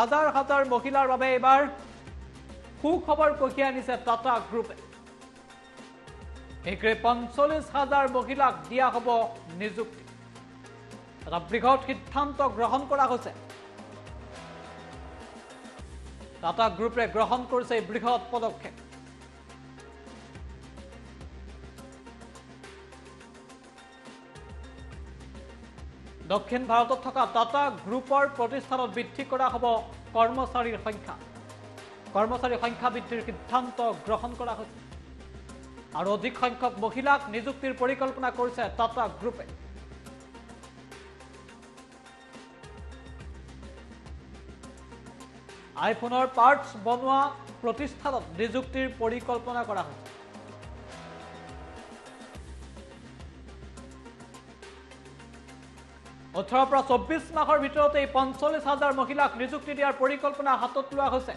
হাজাৰ হাজাৰ মহিলাৰ বাবে এবাৰ সুখবৰ কঢ়িয়াই আনিছে টাটা গ্ৰুপে। শীঘ্ৰে ৪৫,০০০ মহিলাক দিয়া হ'ব নিযুক্তি। এটা বৃহৎ সিদ্ধান্ত গ্ৰহণ কৰা হৈছে। টাটা গ্ৰুপে গ্ৰহণ কৰিছে এই বৃহৎ পদক্ষেপ। দক্ষিণ ভাৰতত থকা টাটা গ্ৰুপৰ প্ৰতিষ্ঠানত বৃদ্ধি কৰা হ'ব কৰ্মচাৰীৰ সংখ্যা। কৰ্মচাৰীৰ সংখ্যা বৃদ্ধিৰ সিদ্ধান্ত গ্ৰহণ কৰা হৈছে আৰু অধিক সংখ্যক মহিলাক নিযুক্তিৰ পৰিকল্পনা কৰিছে টাটা গ্ৰুপে। আইফোনৰ পাৰ্টছ বনোৱা প্ৰতিষ্ঠানত নিযুক্তিৰ পৰিকল্পনা কৰা হৈছে। ১৮ৰ পৰা ২৪ মাহৰ ভিতৰতে এই ৪৫,০০০ মহিলাক নিযুক্তি দিয়াৰ পৰিকল্পনা হাতত লোৱা হৈছে।